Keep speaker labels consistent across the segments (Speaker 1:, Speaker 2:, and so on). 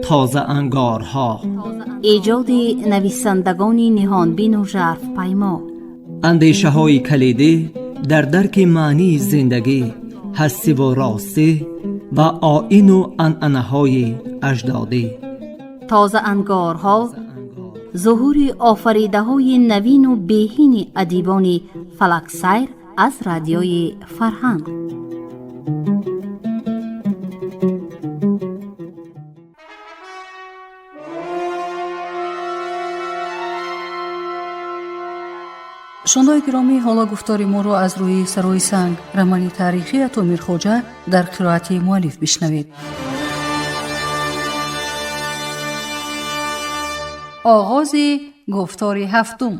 Speaker 1: Тозаангорҳо.
Speaker 2: Эҷоди нависандагони ниҳонбину жарфпаймо.
Speaker 1: Андешаҳои калидӣ дар дарки маънии зиндагӣ, ҳастиву ростӣ ва оину анъанаҳои аҷдодӣ.
Speaker 2: Тозаангорҳо зуҳури офаридаҳои навину беҳини адибони фалаксайр аз Радиои Фарҳанг.
Speaker 3: Шунавандагони гиромӣ, ҳоло гуфтори моро аз рӯи «Сарои санг», романи таърихии Атои Мирхоҷа дар қироати муаллиф бишнавед. Оғози гуфтори ҳафтум.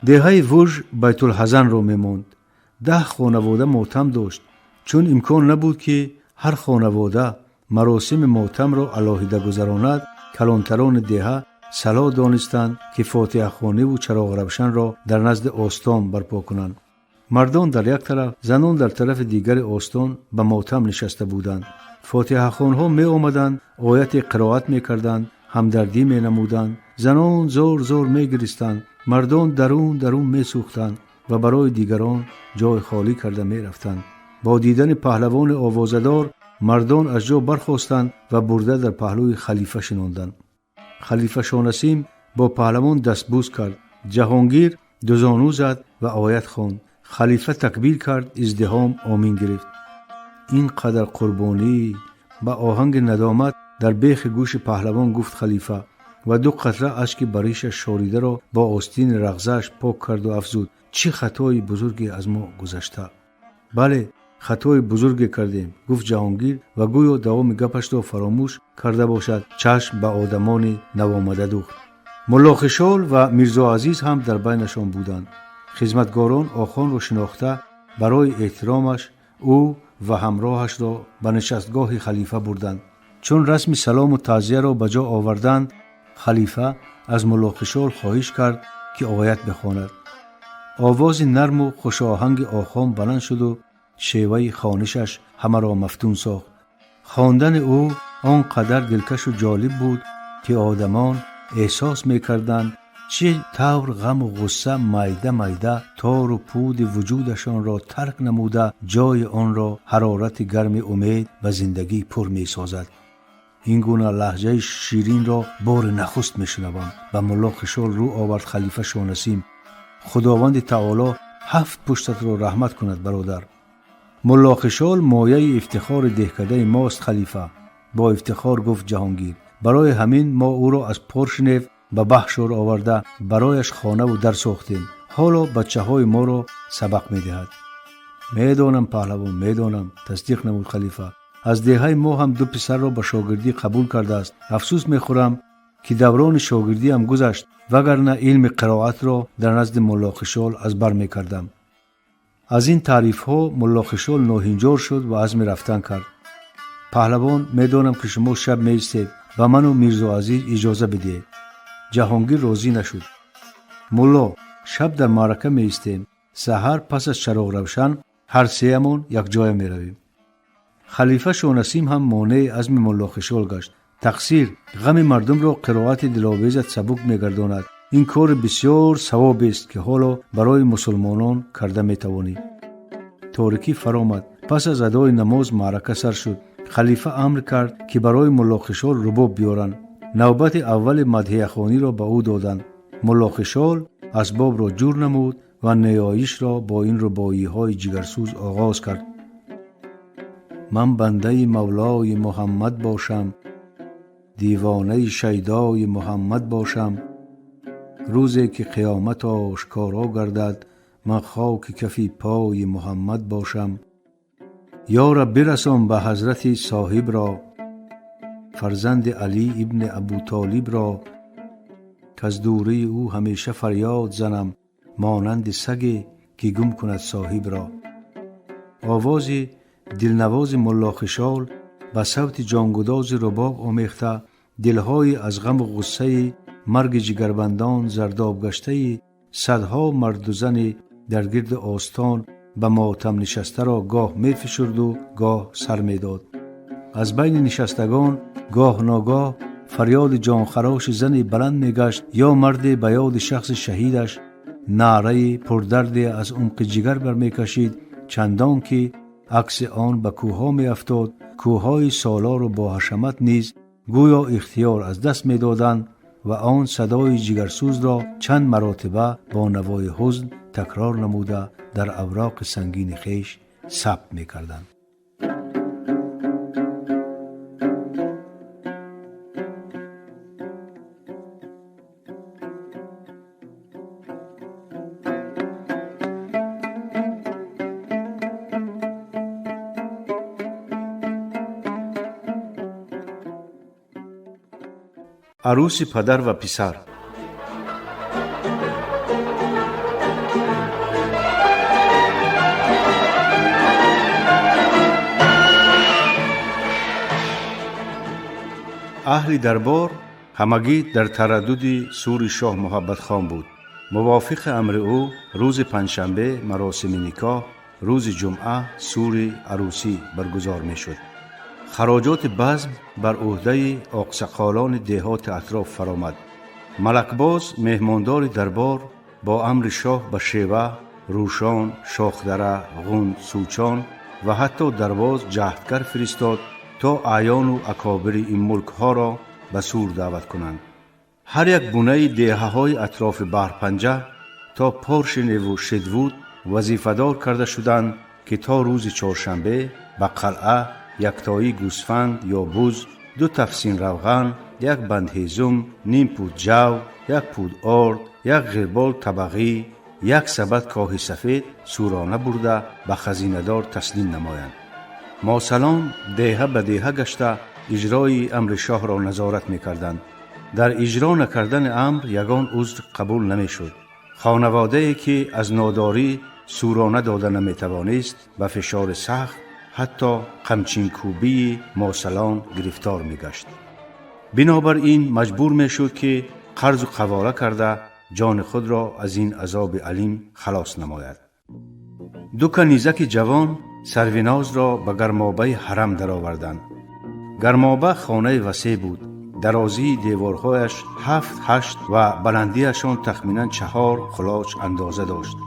Speaker 4: Деҳаи Вуж Байтулҳазанро мемонд. 10 хонавода мотам дошт. Чун имкон набуд, ки ҳар хонавода маросими мотамро алоҳида гузаронад, калонтарони деҳа салоҳ донистанд, ки фотиҳахониву чароғравшанро дар назди остон барпо кунанд. Мардон дар як тараф, занон дар тарафи дигари остон ба мотам нишаста буданд. Фотиҳахонҳо меомаданд, ояте қироат мекарданд, ҳамдардӣ менамуданд. Занон зор зор мегиристанд, мардон дарун дарун месӯхтанд ва барои дигарон ҷой холӣ карда мерафтанд. Бо дидани паҳлавони овозадор мардон аз ҷо бархостанд ва бурда дар паҳлӯи халифа шинонданд. Халифа Шонасим бо паҳлавон дастбӯс кард. Ҷаҳонгир дузону зад ва оят хонд. Халифа такбир кард, издиҳом омин гирифт. Ин қадар қурбонӣ! Ба оҳанги надомат дар бехи гӯши паҳлавон гуфт халифа ва ду қатра ашки ба ришаш шоридаро бо остини рағзааш пок карду афзуд: чӣ хатои бузурге аз мо гузашта! Бале, хатои бузурге кардем, гуфт Ҷаҳонгир ва гӯё давоми гапашро фаромӯш карда бошад, чашм ба одамони навомада духт. Муллохишол ва Мирзоазиз ҳам дар байнашон буданд. Хизматгорон охонро шинохта, барои эҳтиромаш ӯ ва ҳамроҳашро ба нишастгоҳи халифа бурданд. Чун расми салому таъзияро ба ҷо оварданд, халифа аз Муллохишол хоҳиш кард, ки оят бихонад. Овози нарму хушоҳанги охон баланд шуду шеваи хонишаш ҳамаро мафтун сохт. Хондани ӯ он қадар дилкашу ҷолиб буд, ки одамон эҳсос мекарданд, чӣ тавр ғаму ғусса майда майда тору пуди вуҷудашонро тарк намуда, ҷои онро ҳарорати гарми умед ба зиндагӣ пур месозад. Ин гуна лаҳҷаи ширинро бори нахуст мешунавам, ба Мулло Хишол рӯ овард халифа Шонасим. Худованди таоло ҳафт пуштатро раҳмат кунад, бародар. Мулло Хишол мояи ифтихори деҳкадаи мост, халифа, бо ифтихор гуфт Ҷаҳонгир. Барои ҳамин мо ӯро аз Поршнев ба Баҳшор оварда, барояш хонаву дар сохтем. Ҳоло бачаҳои моро сабақ медиҳад. Медонам, паҳлавон, медонам, тасдиқ намуд халифа. Аз деҳаи мо ҳам ду писарро ба шогирдӣ қабул кардааст. Афсӯс мехӯрам, ки даврони шогирдиам гузашт, вагарна илми қироатро дар назди Муллохишол аз бар мекардам. Аз ин таърифҳо Муллохишол ноҳинҷор шуд ва азми рафтан кард. Паҳлавон, медонам, ки шумо шаб меистед, ба ману Мирзоазиз иҷоза бидиҳед. Ҷаҳонгир розӣ нашуд. Мулло, шаб дар маърака меистем, саҳар пас аз чароғравшан ҳар сеямон якҷоя меравем. Халифа Шонасим ҳам монеи азми Муллохишол гашт. Тақсир, ғами мардумро қироати диловезат сабук мегардонад. Ин кори бисёр савобест, ки ҳоло барои мусулмонон карда метавонӣ. Торикӣ фаромад. Пас аз адои намоз маърака сар шуд. Халифа амр кард, ки барои Муллохишол рубоб биёранд. Навбати аввали мадҳияхониро ба ӯ доданд. Муллохишол асбобро ҷур намуд ва ниёишро бо ин рубоиҳои ҷигарсӯз оғоз кард: ман бандаи мавлои Муҳаммад бошам, девонаи шайдои Муҳаммад бошам. Рӯзе ки қиёмат ошкоро гардад, ман хоки кафи пои Муҳаммад бошам. Ё раб, бирасон ба ҳазрати соҳибро, фарзанди Алӣ ибни Абутолибро, ки аз дурии ӯ ҳамеша фарёд занам, монанди саге, ки гум кунад соҳибро. Овози дилнавози Муллохишол ба савти ҷонгудози рубоб омехта, дилҳои аз ғаму ғуссаи марги ҷигарбандон зардобгаштаи садҳо марду зани Дар гирди остон ба мотам нишастаро гоҳ мефишурду гоҳ сар медод. Аз байни нишастагон гоҳ ногоҳ фарёди ҷонхароши зане баланд мегашт ё марде ба ёди шахси шаҳидаш наъраи пурдарде аз умқи ҷигар бармекашид, чандон ки акси он ба кӯҳҳо меафтод. Кӯҳҳои солору боҳашамат низ гӯё ихтиёр аз даст медоданд ва он садои ҷигарсӯзро чанд маротиба бо навои ҳузн такрор намуда дар авроқи сангини хеш сабт мекарданд. Арӯси падар ва писар. Аҳли дарбор ҳамагӣ дар тараддуди сури шоҳ Муҳаббатхон буд. Мувофиқи амри ӯ рӯзи панҷшанбе маросими никоҳ, рӯзи ҷумъа сури арӯсӣ баргузор мешуд. Хароҷоти базм бар ӯҳдаи оқсақолони деҳоти атроф фаромад. Малакбоз, меҳмондори дарбор, бо амри шоҳ ба Шева, Рӯшон, Шохдара, Ғунд, Сӯчон ва ҳатто Дарвоз ҷаҳдгар фиристод, то аъёну акобири ин мулкҳоро ба сур даъват кунанд. Ҳар як бунаи деҳаҳои атрофи Баҳрпанҷа то Поршиневу Шедвуд вазифадор карда шуданд, ки то рӯзи чоршанбе ба қалъа яктои гӯсфанд ё буз, ду тафсин равған, як банд ҳезум, ним пуд ҷав, як пуд орд, як ғирбол табағӣ, як сабад коҳи сафед сурона бурда ба хазинадор таслим намоянд. Мосалон деҳа ба деҳа гашта иҷрои амри шоҳро назорат мекарданд. Дар иҷро накардани амр ягон узр қабул намешуд. Хонаводае ки аз нодорӣ сурона дода наметавонист, ба фишори сахт, ҳатто қамчинкӯбии мосалон гирифтор мегашт. Бинобар ин маҷбур мешуд, ки қарзу қавора карда ҷони худро аз ин азоби алим халос намояд. Ду канизаки ҷавон Сарвинозро ба гармобаи ҳарам дароварданд. Гармоба хонаи васеъ буд. Дарозии деворҳояш ҳафт, ҳашт ва баландиашон тахминан 4 кулоч андоза дошт.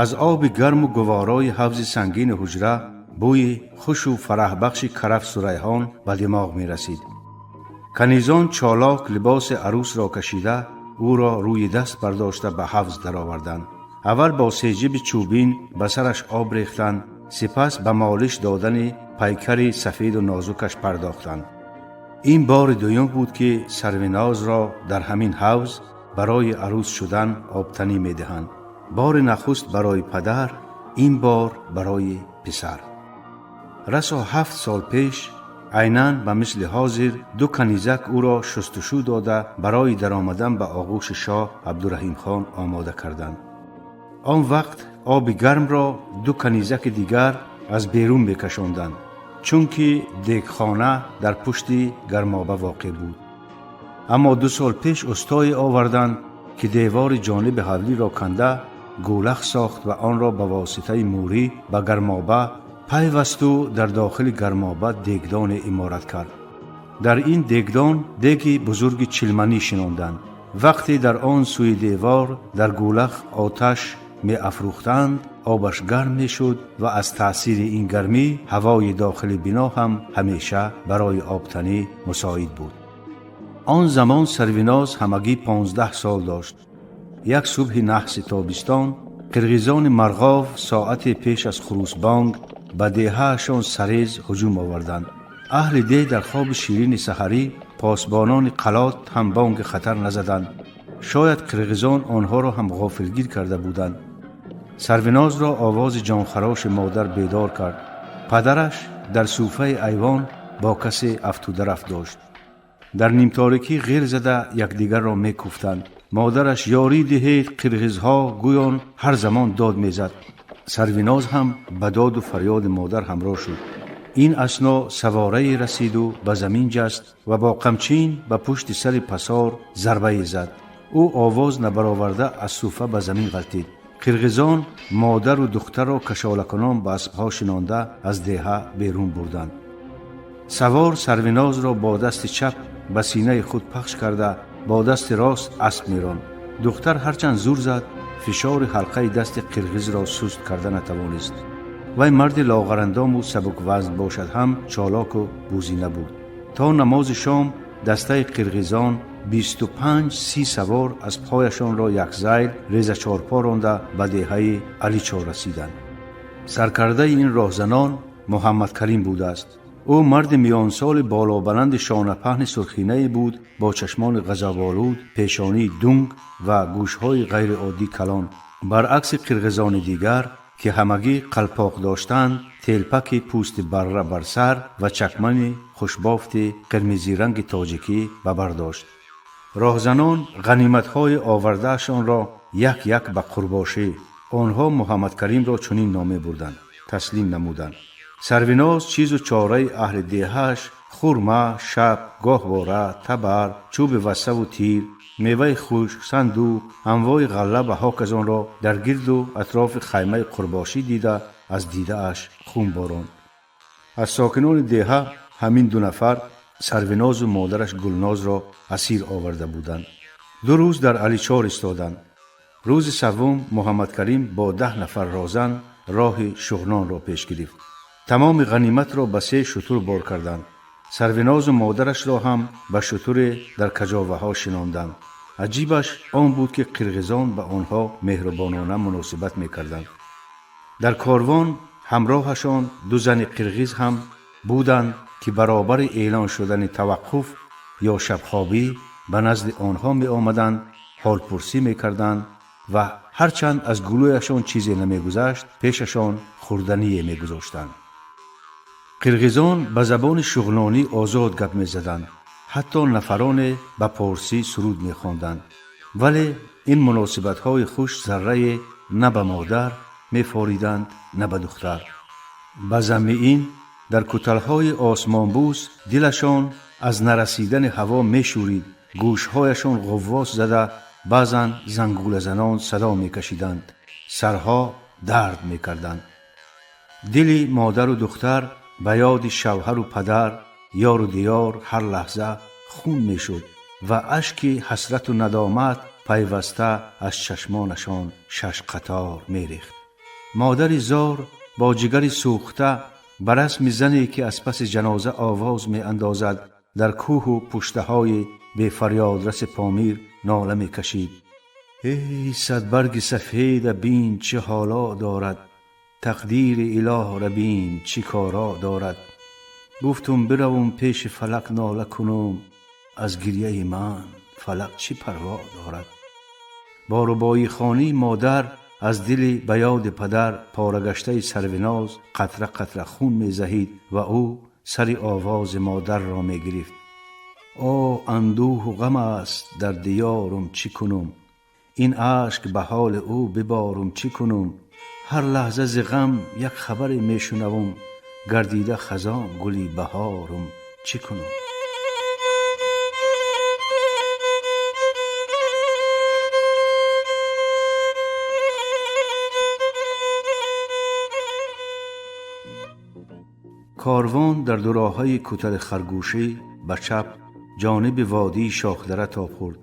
Speaker 4: Аз оби гарму гуворои ҳавзи сангини ҳуҷра бӯи хушу фараҳбахши карафсу райҳон ба димоғ мерасид. Канизон чолок либоси арӯсро кашида, ӯро рӯи даст бардошта ба ҳавз дароварданд. Аввал бо сеҷиби чӯбин ба сараш об рехтанд, сипас ба молиш додани пайкари сафеду нозукаш пардохтанд. Ин бори дуюм буд, ки Сарвинозро дар ҳамин ҳавз барои арӯс шудан обтанӣ медиҳанд. Бори нахуст барои падар, ин бор барои писар. Расо 7 сол пеш айнан ба мисли ҳозир ду канизак ӯро шустушӯ дода, барои даромадан ба оғӯши шоҳ Абдураҳимхон омода карданд. Он вақт оби гармро ду канизаки дигар аз берун мекашонданд, чунки дегхона дар пушти гармоба воқеъ буд. Аммо 2 сол пеш устое оварданд, ки девори ҷониби ҳавлиро канда гӯлах сохт ва онро ба воситаи мӯрӣ ба гармоба пайвасту дар дохили гармоба дегдоне иморат кард. Дар ин дегдон деги бузурги чилманӣ шинонданд. Вақте дар он сӯи девор дар гӯлах оташ меафрӯхтанд, обаш гарм мешуд ва аз таъсири ин гармӣ ҳавои дохили бино ҳам ҳамеша барои обтанӣ мусоид буд. Он замон Сарвиноз ҳамагӣ 15 сол дошт. Як субҳи наҳси тобистон қирғизони Марғов соате пеш аз хурусбонг ба деҳаашон сарез ҳуҷум оварданд. Аҳли деҳ дар хоби ширини саҳарӣ, посбонони қалот ҳам бонги хатар назаданд. Шояд қирғизон онҳоро ҳам ғофилгир карда буданд. Сарвинозро овози ҷонхароши модар бедор кард. Падараш дар суфаи айвон бо касе афтударафт дошт. Дар нимторикӣ ғир зада якдигарро мекуфтанд. Модараш «Ёрӣ диҳед, қирғизҳо!» гӯён ҳар замон дод мезад. Сарвиноз ҳам ба доду фарёди модар ҳамроҳ шуд. Ин асно саворае расиду ба замин ҷаст ва бо қамчин ба пушти сари пасор зарбае зад. Ӯ овоз набароварда аз суфа ба замин ғалтид. Қирғизон модару духтарро кашолакунон ба аспҳо шинонда аз деҳа берун бурданд. Савор Сарвинозро бо дасти чап ба синаи худ пахш карда, бо дасти рост асп меронд. Духтар ҳарчанд зур зад, фишори ҳалқаи дасти қирғизро суст карда натавонист. Вай марди лоғарандому сабуквазн бошад ҳам, чолоку бузина буд. То намози шом дастаи қирғизон 25-30 савор аспҳояшонро якзайл резачорпо ронда ба деҳаи Аличор расиданд. Саркардаи ин роҳзанон Муҳаммадкарим будааст. Ӯ марди миёнсоли болобаланди шонапаҳни сурхинае буд бо чашмони ғазаболуд, пешонии дунг ва гӯшҳои ғайриоддӣ калон. Баръакси қирғизони дигар, ки ҳамагӣ қалпоқ доштанд, телпаки пӯсти барра бар сар ва чакмани хушбофти қирмизиранги тоҷикӣ ба бар дошт. Роҳзанон ғаниматҳои овардаашонро як як ба қурбошӣ, онҳо Муҳаммадкаримро чунин ном мебурданд, таслим намуданд. Сарвиноз чизу чораи аҳли деҳааш, хурма, шаб, гоҳвора, табар, чӯби вассаву тир, меваи хушк, сандуқ, анвои ғалла ва ҳоказонро дар гирду атрофи хаймаи қурбошӣ дида, аз дидааш хун боронд. Аз сокинони деҳа ҳамин ду нафар, Сарвинозу модараш Гулнозро, асир оварда буданд. 2 рӯз дар Аличор истоданд. Рӯзи саввум Муҳаммадкарим бо 10 нафар розан роҳи Шуғнонро пеш гирифт. Тамоми ғаниматро ба се шутур бор карданд. Сарвинозу модарашро ҳам ба шутуре дар каҷоваҳо шинонданд. Аҷибаш он буд, ки қирғизон ба онҳо меҳрубонона муносибат мекарданд. Дар корвон ҳамроҳашон ду зани қирғиз ҳам буданд, ки баробари эълон шудани таваққуф ё шабхобӣ ба назди онҳо меомаданд, ҳолпурсӣ мекарданд ва ҳарчанд аз гулӯяшон чизе намегузашт, пешашон хӯрдание мегузоштанд. Қирғизон ба забони шуғнонӣ озод гап мезаданд, ҳатто нафароне ба порсӣ суруд мехонданд. Вале ин муносибатҳои хуш заррае на ба модар мефориданд, на ба духтар. Ба замми ин дар куталҳои осмонбӯс дилашон аз нарасидани ҳаво мешӯрид, гӯшҳояшон ғуввос зада, баъзан зангулазанон садо мекашиданд, сарҳо дард мекарданд. Дили модару духтар ба ёди шавҳару падар, ёру диёр ҳар лаҳза хун мешуд ва ашки ҳасрату надомат пайваста аз чашмонашон шаш қатор мерехт. Модари зор бо ҷигари сӯхта, ба расми зане, ки аз паси ҷаноза овоз меандозад, дар кӯҳу пуштаҳои бефарёдраси Помир нола мекашид. Эй садбарги сафеда, бин чӣ ҳоло дорад, тақдири илоҳра бин чӣ коро дорад. Гуфтум биравум пеши фалак нола кунум, аз гирьяи ман фалак чӣ парво дорад. Бо рубоихонии модар аз дили ба ёди падар порагаштаи Сарвиноз қатра қатра хун мезаҳид ва ӯ сари овози модарро мегирифт. О, андӯҳу ғам аст дар диёрум, чӣ кунум? Ин ашк ба ҳоли ӯ биборум, чӣ кунум? Ҳар лаҳза зи ғам як хабаре мешунавум, гардида хазон гули баҳорум, чӣ кунум? Корвон дар дуроҳаи кутали харгӯшӣ ба чап ҷониби водии Шохдара тоб хӯрд.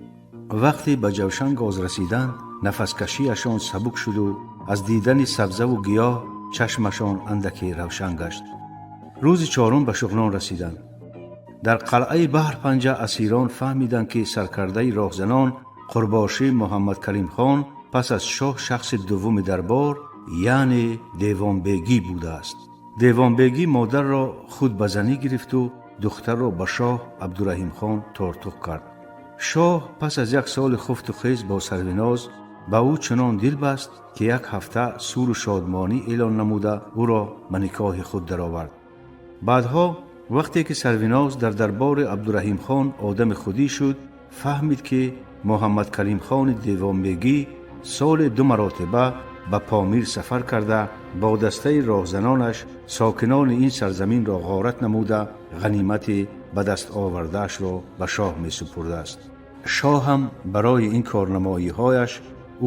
Speaker 4: Вақте ба Ҷавшангоз расиданд, нафаскашиашон сабук шуду аз дидани сабзаву гиёҳ чашмашон андаке равшан гашт. Рӯзи чорум ба Шуғнон расиданд. Дар қалъаи Баҳрпанҷа асирон фаҳмиданд, ки саркардаи роҳзанон қурбошӣ Муҳаммадкаримхон пас аз шоҳ шахси дуввуми дарбор, яъне Девонбегӣ будааст. Девонбегӣ модарро худ ба занӣ гирифту духтарро ба шоҳ Абдураҳимхон тортуқ кард. Шоҳ пас аз як соли хуфту хез бо Сарвиноз ба ӯ чунон дил баст, ки як ҳафта суру шодмонӣ эълон намуда, ӯро ба никоҳи худ даровард. Баъдҳо вақте ки Сарвиноз дар дарбори Абдураҳимхон одами худӣ шуд, фаҳмид, ки Муҳаммадкаримхони Девонбегӣ соли ду маротиба ба Помир сафар карда, бо дастаи роҳзанонаш сокинони ин сарзаминро ғорат намуда, ғанимати ба даст овардаашро ба шоҳ месупурдааст. Шоҳ ҳам барои ин корнамоиҳояш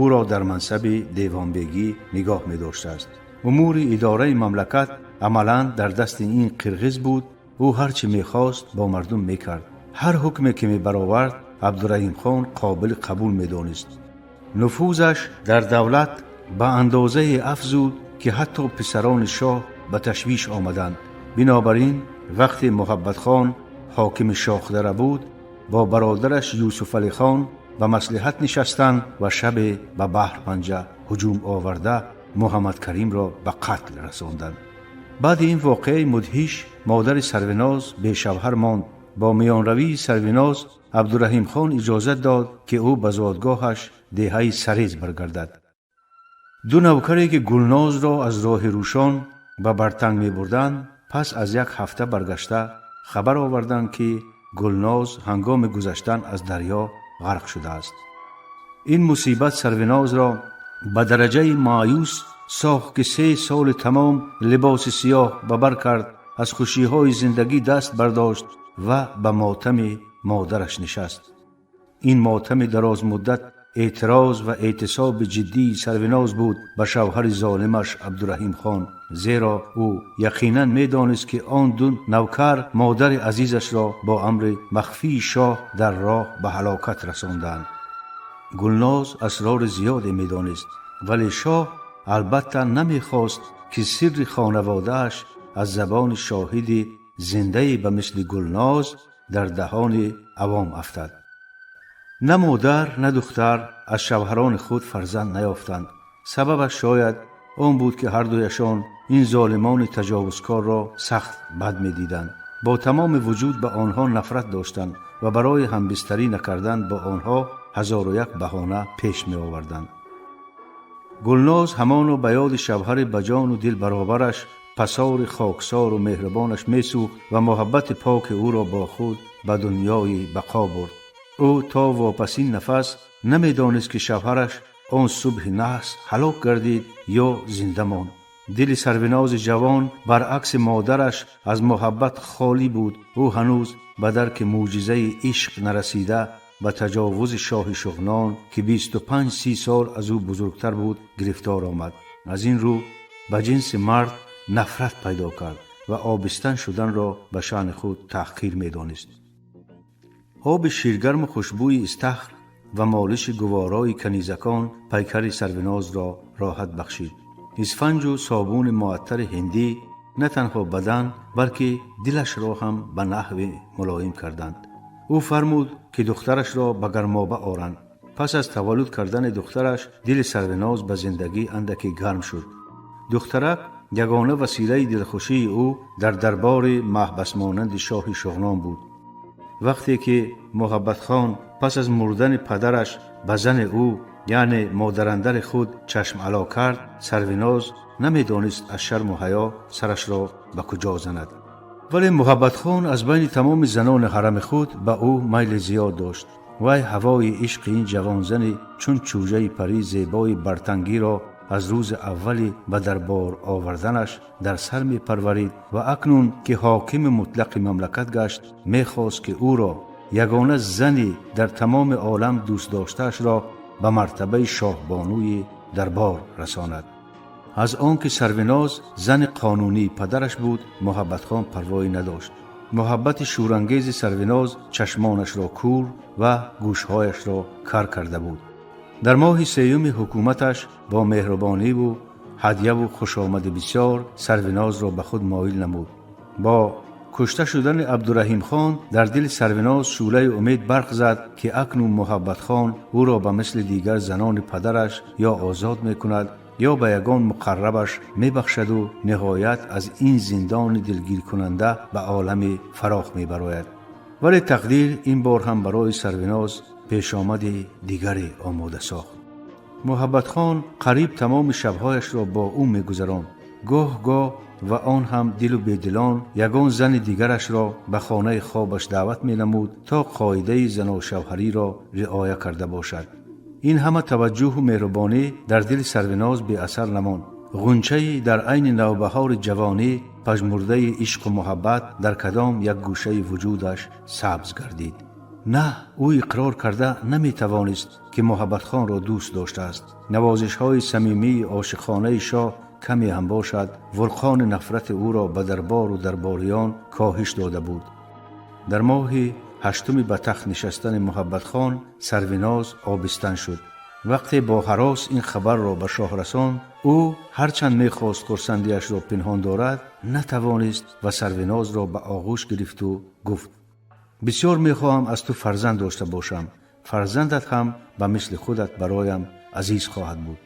Speaker 4: ӯро дар мансаби девонбегӣ нигоҳ медоштааст. Умури идораи мамлакат амалан дар дасти ин қирғиз буд. Ӯ ҳар чӣ мехост бо мардум мекард. Ҳар ҳукме ки мебаровард, Абдураҳимхон қобили қабул медонист. Нуфузаш дар давлат ба андозае афзуд, ки ҳатто писарони шоҳ ба ташвиш омаданд. Бинобар ин вақте Муҳаббатхон ҳокими Шохдара буд, бо бародараш Юсуфалихон ба маслиҳат нишастанд ва шабе ба Баҳрпанҷа ҳуҷум оварда, Муҳаммадкаримро ба қатл расонданд. Баъди ин воқеаи мудҳиш модари Сарвиноз бешавҳар монд. Бо миёнравии Сарвиноз Абдураҳимхон иҷозат дод, ки ӯ ба зодгоҳаш деҳаи Сарез баргардад. Ду навкаре, ки Гулнозро аз роҳи Рӯшон ба Бартанг мебурданд, пас аз як ҳафта баргашта хабар оварданд, ки Гулноз ҳангоми гузаштан аз дарё ғарқ шудааст. Ин мусибат Сарвинозро ба дараҷаи маъюс сохт, ки 3 соли тамом либоси сиёҳ ба бар кард, аз хушиҳои зиндагӣ даст бардошт ва ба мотами модараш нишаст. Ин мотами дарозмуддат эътироз ва эътисоби ҷиддии Сарвиноз буд ба шавҳари золимаш Абдураҳимхон, зеро ӯ яқинан медонист, ки он ду навкар модари азизашро бо амри махфии шоҳ дар роҳ ба ҳалокат расонданд. Гулноз асрори зиёде медонист, вале шоҳ албатта намехост, ки сирри хонаводааш аз забони шоҳиди зиндае ба мисли Гулноз дар даҳони авом афтад. На модар, на духтар аз шавҳарони худ фарзанд наёфтанд. Сабабаш шояд он буд, ки ҳардуяшон ин золимони таҷовузкорро сахт бад медиданд, бо тамоми вуҷуд ба онҳо нафрат доштанд ва барои ҳамбистарӣ накардан бо онҳо ҳазору як баҳона пеш меоварданд. Гулноз ҳамоно ба ёди шавҳари ба ҷону дил баробараш, пасори хоксору меҳрубонаш месӯхт ва муҳаббати поки ӯро бо худ ба дунёи бақо бурд. Ӯ то вопасин нафас намедонист, ки шавҳараш он субҳи наҳс ҳалок гардид ё зинда монд. Дили Сарвинози ҷавон баръакси модараш аз муҳаббат холӣ буд. Ӯ ҳанӯз ба дарки мӯъҷизаи ишқ нарасида, ба таҷовузи шоҳи Шуғнон, ки 25-30 сол аз ӯ бузургтар буд, гирифтор омад. Аз ин рӯ ба ҷинси мард нафрат пайдо кард ва обистан шуданро ба шаъни худ таҳқир медонист. Оби ширгарму хушбӯи истахр ва молиши гуворои канизакон пайкари Сарвинозро роҳат бахшид. Исфанҷу собуни муаттари ҳиндӣ на танҳо бадан, балки дилашро ҳам ба наҳве мулоим карданд. Ӯ фармуд, ки духтарашро ба гармоба оранд. Пас аз таваллуд кардани духтараш дили Сарвиноз ба зиндагӣ андаке гарм шуд. Духтарак ягона василаи дилхушии ӯ дар дарбори маҳбасмонанди шоҳи Шуғнон буд. Вақте ки Муҳаббатхон пас аз мурдани падараш ба зани ӯ, яъне модарандари худ, чашмало кард, Сарвиноз намедонист аз шарму ҳаё сарашро ба куҷо занад. Вале Муҳаббатхон аз байни тамоми занони ҳарами худ ба ӯ майли зиёд дошт. Вай ҳавои ишқи ин ҷавонзани чун чӯҷаи парӣ зебои бартангиро аз рӯзи аввали ба дарбор оварданаш дар сар мепарварид ва акнун ки ҳокими мутлақи мамлакат гашт, мехост, ки ӯро, ягона зани дар тамоми олам дӯстдоштаашро, ба мартабаи шоҳбонуи дарбор расонад. Аз он ки Сарвиноз зани қонунии падараш буд, Муҳаббатхон парвоӣ надошт. Муҳаббати шӯрангези Сарвиноз чашмонашро кур ва гӯшҳояшро кар карда буд. Дар моҳи сеюми ҳукуматаш бо меҳрубониву ҳадяву хушомади бисёр Сарвинозро ба худ моил намуд. Бо кушта шудани Абдураҳимхон дар дили Сарвиноз шӯълаи умед барқ зад, ки акнун Муҳаббатхон ӯро ба мисли дигар занони падараш ё озод мекунад, ё ба ягон муқаррабаш мебахшаду ниҳоят аз ин зиндони дилгиркунанда ба олами фарох мебарояд. Вале тақдир ин бор ҳам барои Сарвиноз пешомади дигаре омода сохт. Муҳаббатхон қариб тамоми шабҳояшро бо ӯ мегузаронд. Гоҳ гоҳ ва он ҳам дилу бедилон ягон зани дигарашро ба хонаи хобаш даъват менамуд, то қоидаи заношавҳариро риоя карда бошад. Ин ҳама таваҷҷӯҳу меҳрубонӣ дар дили Сарвиноз беасар намонд. Ғунчаи дар айни навбаҳори ҷавонӣ пажмурдаи ишқу муҳаббат дар кадом як гӯшаи вуҷудаш сабз гардид. На, ӯ иқрор карда наметавонист, ки Муҳаббатхонро дӯст доштааст. Навозишҳои самимии ошиқонаи шоҳ каме ҳам бошад, вулқони нафрати ӯро ба дарбору дарбориён коҳиш дода буд. Дар моҳи ҳаштуми ба тахт нишастани Муҳаббатхон Сарвиноз обистан шуд. Вақте бо ҳарос ин хабарро ба шоҳ расонд, ӯ ҳарчанд мехост хурсандиашро пинҳон дорад, натавонист ва Сарвинозро ба оғӯш гирифту гуфт: «Бисёр мехоҳам аз ту фарзанд дошта бошам. Фарзандат ҳам ба мисли худат бароям азиз хоҳад буд».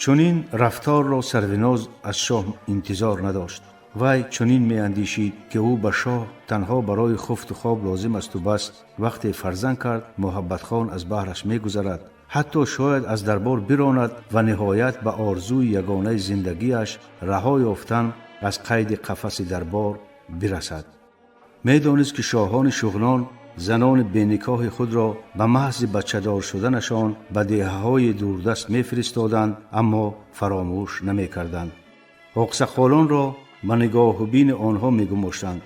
Speaker 4: Чунин рафторро Сарвиноз аз шоҳ интизор надошт. Вай чунин меандешид, ки ӯ ба шоҳ танҳо барои хуфту хоб лозим асту бас. Вақте фарзанд кард, Муҳаббатхон аз баҳраш мегузарад, ҳатто шояд аз дарбор биронад ва ниҳоят ба орзуи ягонаи зиндагиаш, раҳо ёфтан аз қайди қафаси дарбор, бирасад. Медонист, ки шоҳони Шуғнон занони беникоҳи худро ба маҳзи бачадор шуданашон ба деҳаҳои дурдаст мефиристоданд, аммо фаромӯш намекарданд, оқсақолонро ба нигоҳубини онҳо мегумоштанд.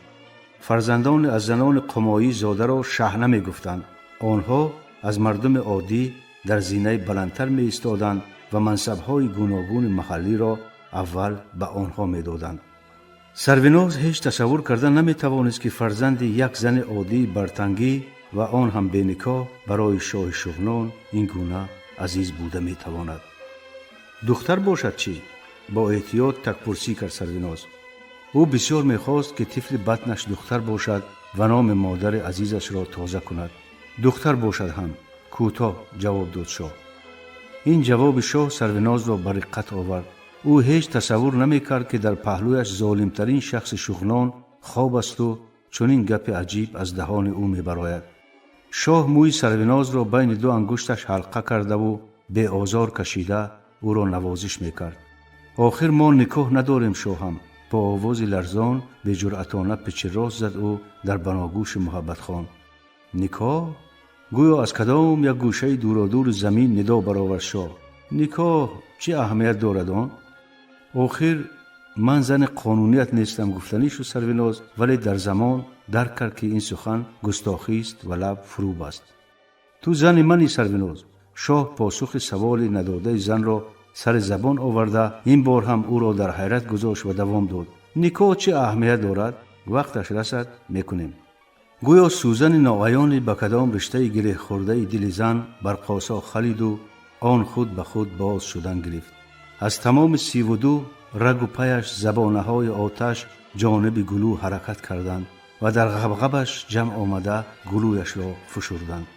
Speaker 4: Фарзандони аз занони қумоӣ зодаро шаҳна мегуфтанд. Онҳо аз мардуми оддӣ дар зинаи баландтар меистоданд ва мансабҳои гуногуни маҳаллиро аввал ба онҳо медоданд. Сарвиноз ҳеҷ тасаввур карда наметавонист, ки фарзанди як зани оддии бартангӣ ва он ҳам беникоҳ барои шоҳи Шуғнон ин гуна азиз буда метавонад. «Духтар бошад чӣ?» — бо эҳтиёт такпурсӣ кард Сарвиноз. Ӯ бисёр мехост, ки тифли батнаш духтар бошад ва номи модари азизашро тоза кунад. «Духтар бошад ҳам», — кӯтоҳ ҷавоб дод шоҳ. Ин ҷавоби шоҳ Сарвинозро ба риққат овард. Ӯ ҳеҷ тасаввур намекард, ки дар паҳлӯяш золимтарин шахси Шуғнон хоб асту чунин гапи аҷиб аз даҳони ӯ мебарояд. Шоҳ мӯи Сарвинозро байни ду ангушташ ҳалқа кардаву беозор кашида ӯро навозиш мекард. «Охир мо никоҳ надорем, шоҳам», — бо овози ларзон беҷуръатона пичиррост зад ӯ дар баногӯши Муҳаббатхон. «Никоҳ?» — гӯё аз кадом як гӯшаи дуродури замин нидо баровард шоҳ. «Никоҳ чӣ аҳамият дорад он? Охир ман зани қонуният нестам», — гуфтанӣ шуд Сарвиноз, вале дар замон дарк кард, ки ин сухан густохист ва лаб фурӯ баст. «Ту зани мани, Сарвиноз», — шоҳ посухи саволи надодаи занро сари забон оварда, ин бор ҳам ӯро дар ҳайрат гузошт ва давом дод: «Никоҳ чӣ аҳамият дорад? Вақташ расад, мекунем». Гӯё сӯзани ноаёне ба кадом риштаи гиреҳхӯрдаи дили зан барқосо халиду он худ ба худ боз шудан гирифт. Аз тамоми 32 рагу паяш забонаҳои оташ ҷониби гулӯ ҳаракат карданд ва дар ғабғабаш ҷамъ омада гулӯяшро фушурданд.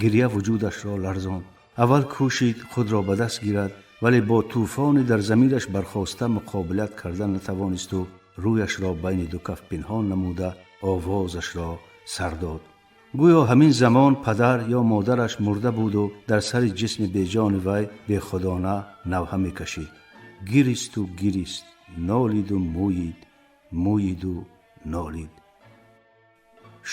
Speaker 4: Гирья вуҷудашро ларзонд. Аввал кӯшид худро ба даст гирад, вале бо тӯфони дар замираш бархоста муқобилат карда натавонисту рӯяшро байни ду каф пинҳон намуда овозашро сар дод. Гӯё ҳамин замон падар ё модараш мурда буду дар сари ҷисми беҷони вай бехудона навҳа мекашид. Гиристу гирист, нолиду мӯйид, мӯйиду нолид.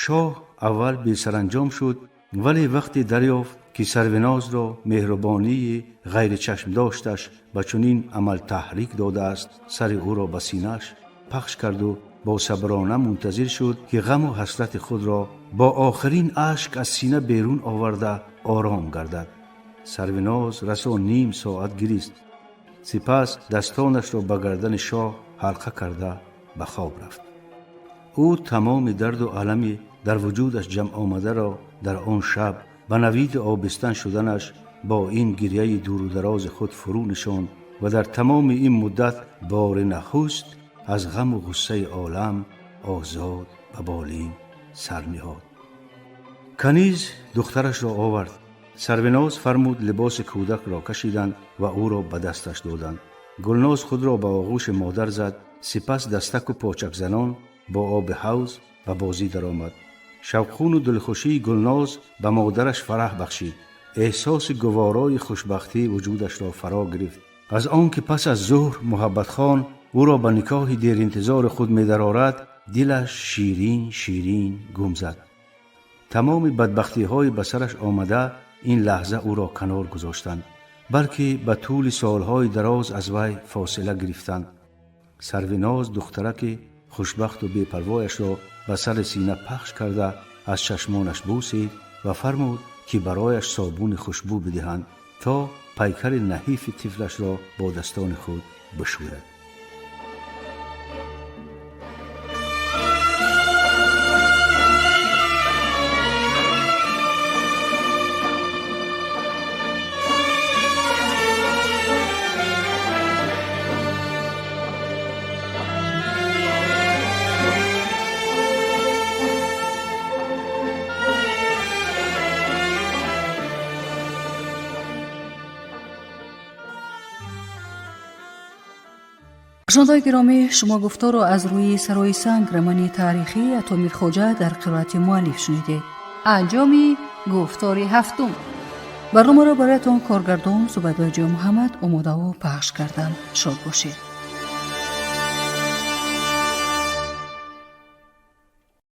Speaker 4: Шоҳ аввал бесаранҷом шуд, вале вақте дарёфт, ки Сарвинозро меҳрубонии ғайричашмдошташ ба чунин амал таҳрик додааст, сари ӯро ба синааш пахш карду босаброна мунтазир шуд, ки ғаму ҳасрати худро бо охирин ашк аз сина берун оварда ором гардад. Сарвиноз расо ним соат гирист, сипас дастонашро ба гардани шоҳ ҳалқа карда ба хоб рафт. Ӯ тамоми дарду алами дар вуҷудаш ҷамъ омадаро дар он шаб ба навиди обистан шуданаш бо ин гирьяи дуру дарози худ фурӯ нишонд ва дар тамоми ин муддат бори нахуст аз ғаму ғуссаи олам озод ба болин сар ниҳод. Каниз духтарашро овард. Сарвиноз фармуд, либоси кӯдакро кашиданд ва ӯро ба дасташ доданд. Гулноз худро ба оғӯши модар зад. Сипас дастаку почакзанон бо оби ҳавз ба бозӣ даромад. Шавқуну дилхушии Гулноз ба модараш фараҳ бахшид. Эҳсоси гуворои хушбахтӣ вуҷудашро фаро гирифт. Аз он ки пас аз зуҳр Муҳаббатхон ӯро ба никоҳи деринтизори худ медарорад, дилаш ширин ширин гум зад. Тамоми бадбахтиҳои ба сараш омада ин лаҳза ӯро канор гузоштанд, балки ба тӯли солҳои дароз аз вай фосила гирифтанд. Сарвиноз духтараки хушбахту бепарвояшро ба сари сина пахш карда. Аз чашмонаш бусид ва фармуд, ки барояш собуни хушбӯ бидиҳанд, то пайкари наҳифи тифлашро бо дастони худ бишӯяд.
Speaker 3: Шунавандаои гиромӣ, шумо гуфторро аз рӯи «Сарои санг» романи таърихии Ато Мирхоҷа дар қироати муаллиф шунидед.
Speaker 5: Анҷоми гуфтори ҳафтум.
Speaker 3: Барномаро бароятон коргардон Зубайдуллоҷон Муҳаммад омодаву пахш карданд. Шод бошед.